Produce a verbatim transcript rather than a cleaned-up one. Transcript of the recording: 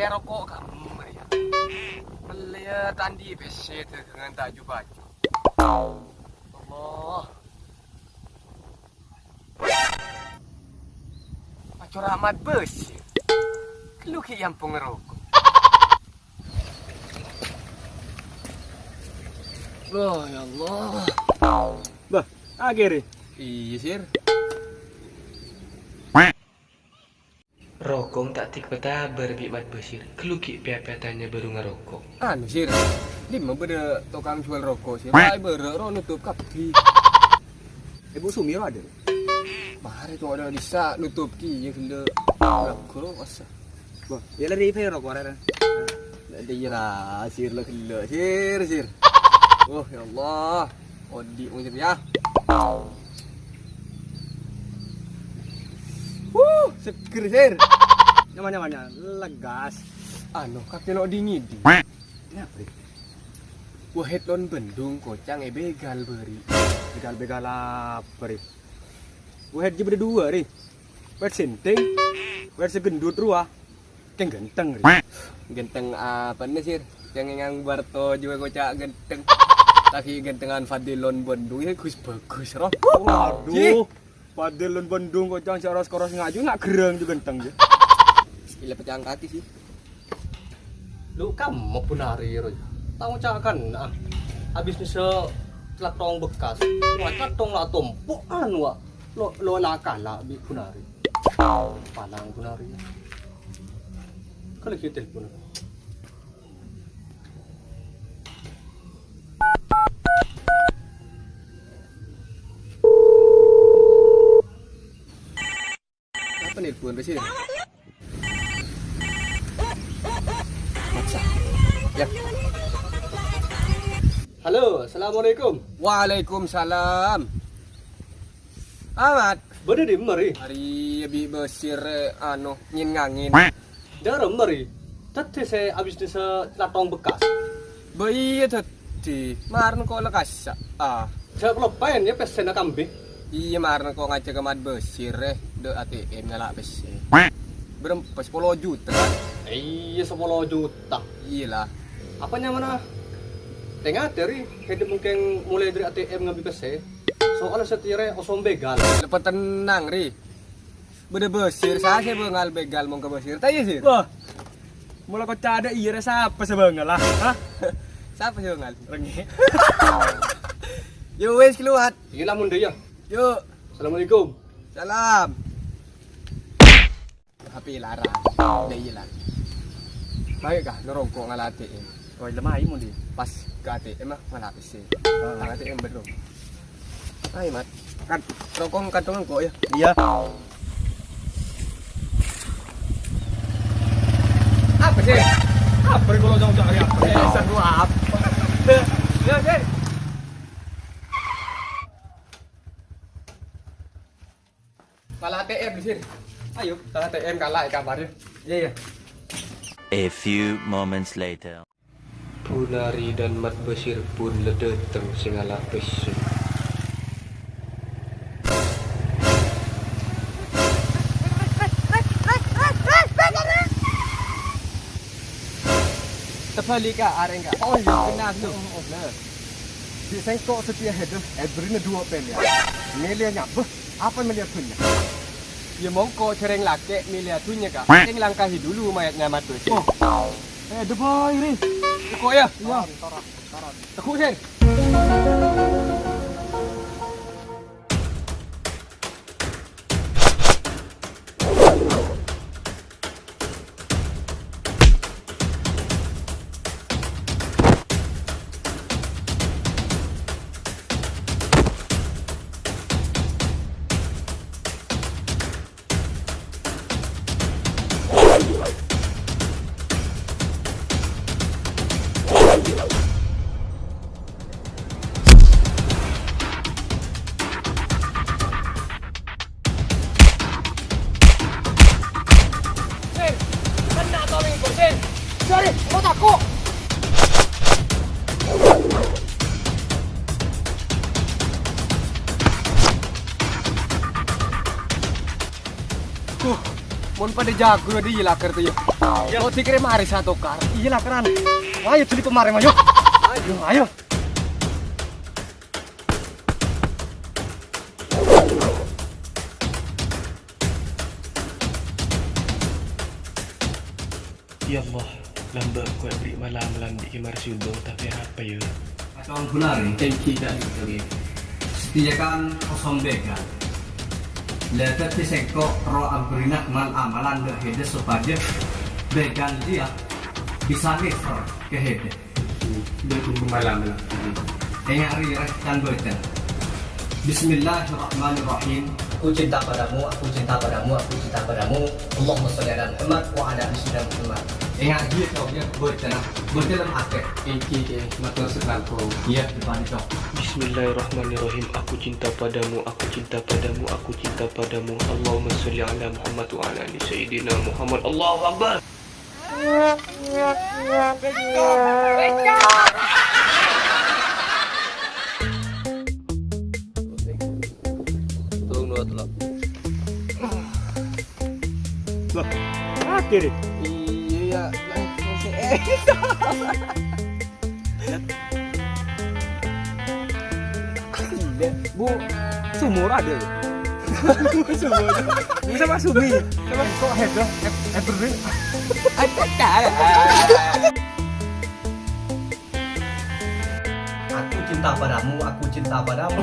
Roko' kamma, yâ. Mellèya ta' andi' pèssè, dhâghângan ta' ju-baju. Allah. Pacora Mat Basyir. Ghâllu ghi' è ampong ngaroko'. Oh, ya Allah. Bah, akhirnya. Iyâ, Sir. Rokong ta' tèk-pètèk bi' Mat Basyir, ghâllu ghi' pèpètènna bhuru ngaroko'. Anu, Sir, dimma bâdâ tokang juwâl roko', Sir? Aè bârâ' ro notop kabbhi. Ibu Sumi ro adâ'? Marè to adâ' dissa' notop kèya ghellâ'. Lagghu ro, masa. Wah, yâ la ribâ roko' rèya. Dâ' iyâ ra, Sir, la ghellâ', Sir, Sir. Oh, ya Allah. Odi' mongcèt, yâ. Wuh, seger, Sir. Nyaman, nyaman, nyaman. Legas. Anu, kakè lo' dingin, dingin. Kenapa, Ri? Wahid lon Bandung koca'na èbèghâl bâri'. Bèghâl-bèghâl apa, Ri? Wahid jiyâ bâdâ duwâ', Ri. Wahid sènthèng, wahid sè gendut rowa. Kèng ganteng, Ri. Ganteng apana, Sir? Yang ngang barto juga koca' ganteng. Tapi gantengan Fadil lon Bandung ya gus bagus, roh. Waduh. Jih. Fadil lon Bandung koca'na sè ros-koros ngaju nak gerreng juga ganteng, ya. Gila pecah kaki, sih. Lu kamu punari, Roy. Tau cakan, ah. Habis nisa celatong bekas. Wah, celatong la tompo', anu, ah. Lo, lo la kala bi' punari. Panang punari. Kalau kita telepon. Apa nelpon, Res, ya? Maksa. Ya. Halo, assalamualaikum. Waalaikumsalam. Amat. Bâdâ dimma, Ri? Arèya bi' Basir, eh, anu, ngin-ngangin. Dâremma, Ri? Dhâddhi sè abisnisa latong bekas. Bâ iyâ dhâddhi, marèna ko' la kassa'. Ah. Jhâ' kaloppaèn yâ pèssèna kambhi. Iyâ, marèna ko' ngajhâk ka Mat Basir, eh, dâ' A T M ngala' pèssè. Bârâmpa, sapolo juta, kan? Iyâ, sapolo juta. Iyâ la. Apa nyamana? Tè-ngatè, Ri, kèdâ mungkin mulai dâri A T M ngambi pèssè. Soalnya satèya rè osom bèghâl. Lepas tenang, Ri. Bâdâ Basir, sa sè bângal bèghâl mon ka Basir. Ta' iyâ, Sir? Wah. Mola koca' dâ' iyâ rè, sapa sè bângal, ah? Hah? Sapa sè bângal? Rengngè'. Yo wes, keluar. Iyâ la, mon dâ' iyâ. Yo. Assalamualaikum. Salam. H P lara. Dâ' iyâ la. Baik kah, narongko' ngala' A T M. Wah, lemah mon dâ' iyâ. Pas ka A T M ah, ngala' pèssè. Ah. Tang A T M bâdâ. Ayo, Mat. Kan, rokok kantong engko' ya? Iya. Apa sih? Apa sih kalau jauh cari apa? Eh, satu apa? Ya, sih. Kalah A T M di sini. Ayo, kalah A T M kalah ya kabarnya. Iya, iya. A few moments later. Bunari dan Mat Basir pun la dâteng sè ngala' pèssè. Tabâli' ka, arèng ka. Oh, iya, benar tuh. Nah, di sengko' setia hidup, eh, beri dua pèlè. Mèlè nyabeh. Apa mèlè dhunnya? Ya mongko jhâreng lakè' mèlè dhunnya, Kak. Sèng langkahi dulu mayatnya Mat Basir. Oh. Eh, debay, Ri. Teko' ya? Iya. Teko', Sir. Pon padâ jhâghung dâ' iyâ lakar to, yâ. Kok dikira marè satokar? Iyâ lakaran. Ayo, jhâ' pammarè, ayo. Ayo, ayo. Ya Allah, lambâ' engko' èberri' mal-amalan bi' Ki Marsudi, tapè apa, yâ? Kaulâ bulâ rè. Èngghi, Kak. Èngghi. Sadiyakan kosong bhâghâl. La, dhâddhi sèngko' terro aberri'na mal-amalan dâ' Hèdè sopajâ bhâghâl jiyâ bisa ngèser ka Hèdè. Dâ' tunggu mal-amalan. Ènga' rè, rè, can bâca. Bismillahirrahmanirrahim. Aku cinta padamu, aku cinta padamu, aku cinta padamu. Allahumma sholli ala Muhammad wa ala ali sayyidina Muhammad. Ènga' jiyâ, Cong, yâ, bâcana. Bâca lem atè. Èngghi, Kè. Mator sè langkong. Iyâ, dâpa', Cong. Bismillahirrahmanirrahim. Aku cinta padamu, aku cinta padamu, aku cinta padamu. Allahumma sholli ala Muhammad wa ala ali sayyidina Muhammad. Allahu Akbar. Tunggu dulu. Loh, akhir. Iya, ya. Bu, sumur ada. Sumur. Bu, sama Sumi. Sama kok head, head, head, Aku cinta padamu, aku cinta padamu.